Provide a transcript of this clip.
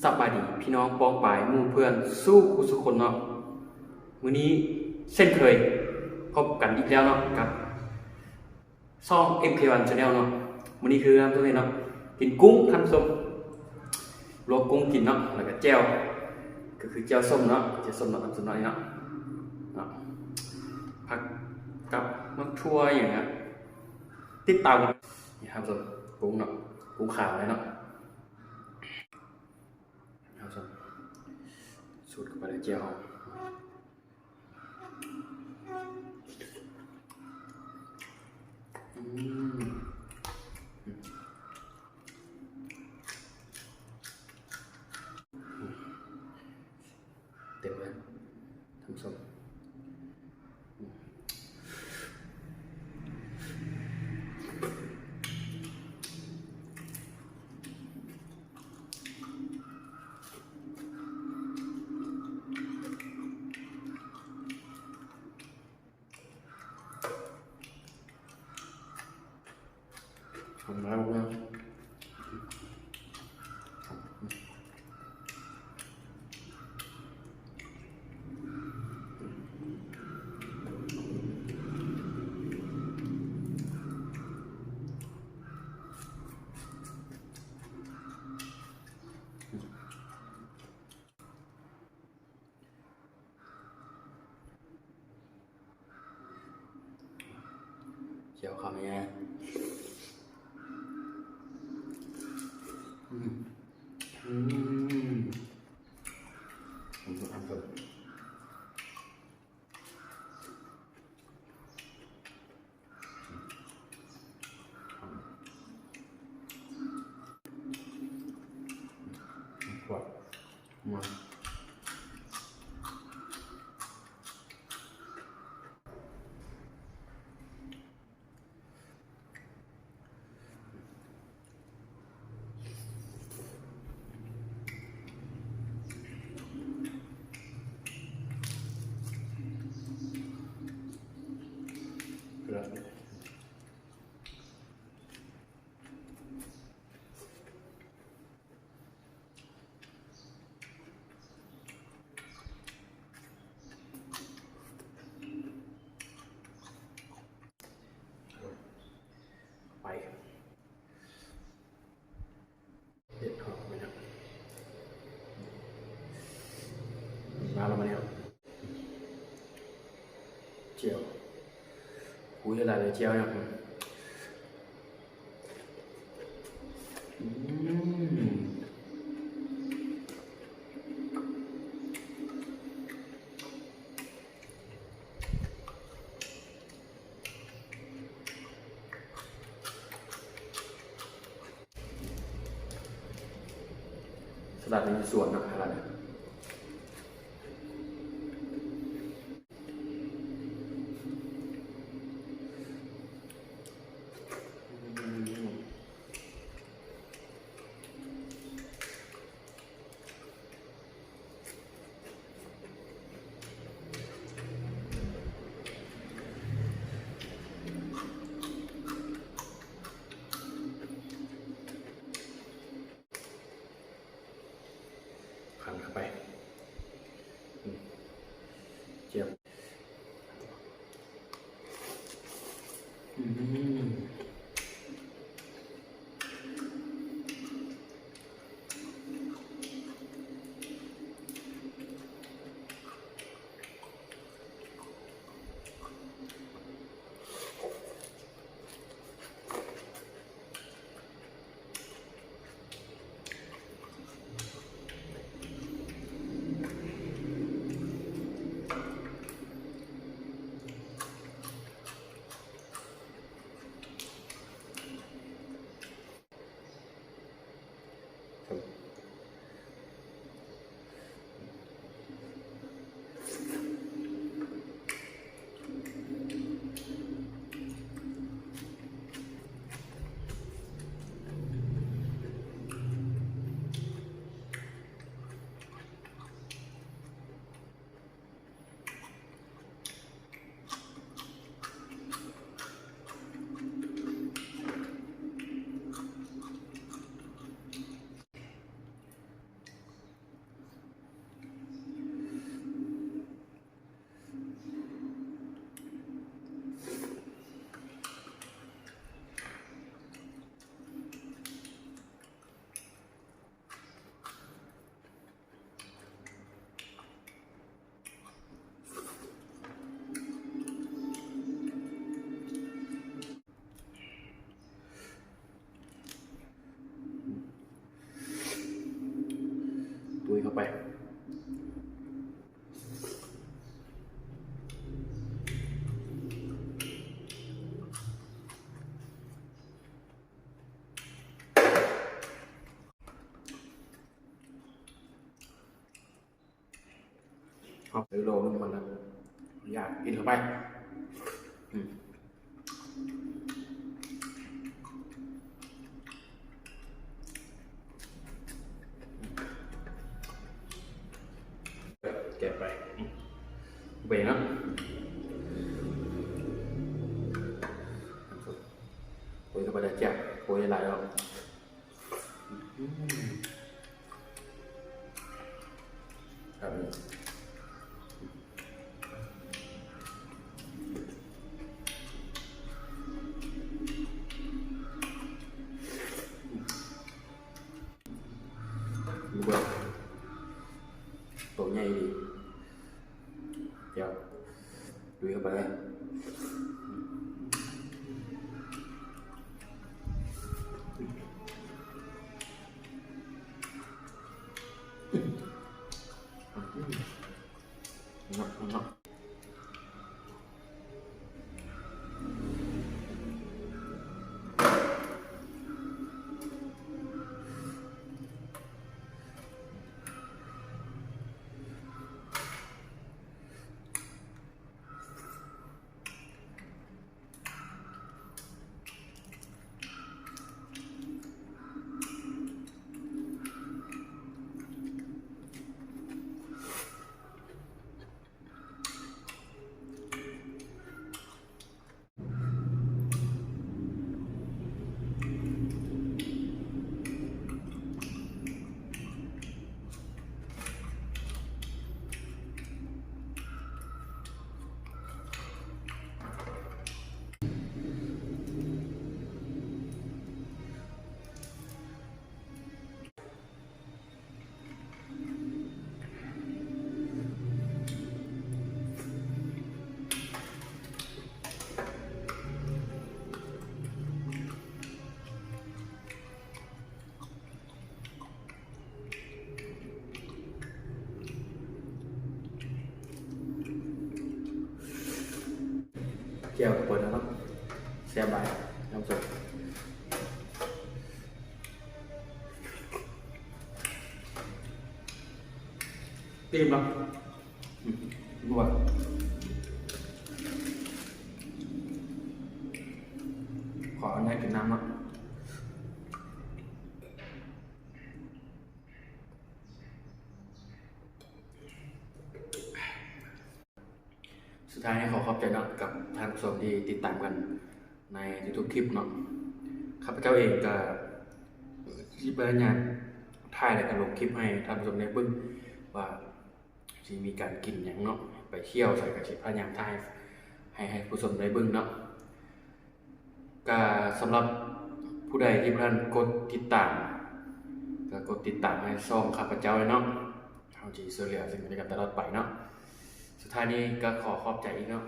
ສະບາຍດີພີ່ນ້ອງປ້ອງປາຍໝູ່ເພື່ອນສູ່ຄູ່ສູ່ຄົນເນາະ. ມື້ນີ້ເຊັ່ນເຄີຍພົບກັນອີກແລ້ວເນາະ ກັບຊ່ອງ ເອັມເຄວັນ Channel ເນາະ. ມື້ນີ້ຄືທ່ານຜູ້ຊົມເຫັນເນາະ ກິນກຸ້ງທ່ານຜູ້ຊົມ ລວກກຸ້ງກິນເນາະ ແລ້ວກະແຈ່ວ ກະຄືແຈ່ວສົ້ມເນາະ ແຈ່ວສົ້ມເນາະ ນ້ຳສົ້ມເນາະ ນີ້ເນາະ ເນາະ ຜັກກັບໝາກຖົ່ວຫຍັງນະ ຕິດຕາມກັນ. ນີ້ທ່ານຜູ້ຊົມ ກຸ້ງເນາະ ກຸ້ງຂາວເລີຍເນາະ. ເອົາຊະ ສູດເຂົ້າໄປໃນແຈ່ວເຮົາ. ອືມ ເຕັມເລີຍທ່ານຜູ້ຊົມ. ແຈ່ວຄຳໃຫຍ່. ອືມ ອືມ ອືມ. ໄປ ເດັດຫອມໄປນຳ ມາແລ້ວ ມາແລ້ວ ແຈ່ວ ອຸ້ຍ ຫຼາຍແຈ່ວນະ. ອືມ ສະຫຼັດຢູ່ສວນເນາະ ສະຫຼັດ. ພັນເຂົ້າໄປ ອືມ ຈຽມ ອືມ. ອ ເອົາໄປໂລໜຶ່ງມັນນະ ຢາກກິນເຂົ້າໄປ. ອືມ ແກະໄປ ອືມ ເບເນາະ ໂອ້ຍ ເຂົ້າໄປແລ້ວ ໂອ້ຍ ຫຼາຍແລ້ວ. ອືມ ແບບນີ້ ເບິ່ງ ໂຕໃຫຍ່ດີ. ດຽວ ລຸຍເຂົ້າໄປເລີຍ. ເນາະ ເນາະ. ແຈ່ວກໍເປີດແລ້ວເນາະ ແຊບຫຼາຍ ນ້ຳສົ້ມ ຕື່ມເນາະ. ອືມ ບົວ ຂໍອະນຸຍາດກິນນ້ຳເນາະ. ສຸດທ້າຍນີ້ຂໍຂອບໃຈເນາະ ກັບທ່ານຜູ້ຊົມທີ່ຕິດຕາມກັນໃນທຸກໆຄລິບເນາະ. ຂ້າພະເຈົ້າເອງກໍຊິພະຍາຍາມຖ່າຍ ແລ້ວກໍລົງຄລິບໃຫ້ທ່ານຜູ້ຊົມໄດ້ເບິ່ງວ່າ ຊິມີການກິນຫຍັງເນາະ ໄປທ່ຽວໃສກໍຊິພະຍາຍາມຖ່າຍໃຫ້ ໃຫ້ຜູ້ຊົມໄດ້ເບິ່ງເນາະ. ກະສຳລັບຜູ້ໃດທີ່ບໍ່ທັນກົດຕິດຕາມ ກະກົດຕິດຕາມໃຫ້ຊ່ອງຂ້າພະເຈົ້າແດ່ເນາະ ເຮົາຊິຊ່ວຍເຫຼືອເຊິ່ງກັນແລະກັນຕະຫຼອດໄປເນາະ. ສຸດທ້າຍນີ້ກະຂໍຂອບໃຈອີກເນາະ.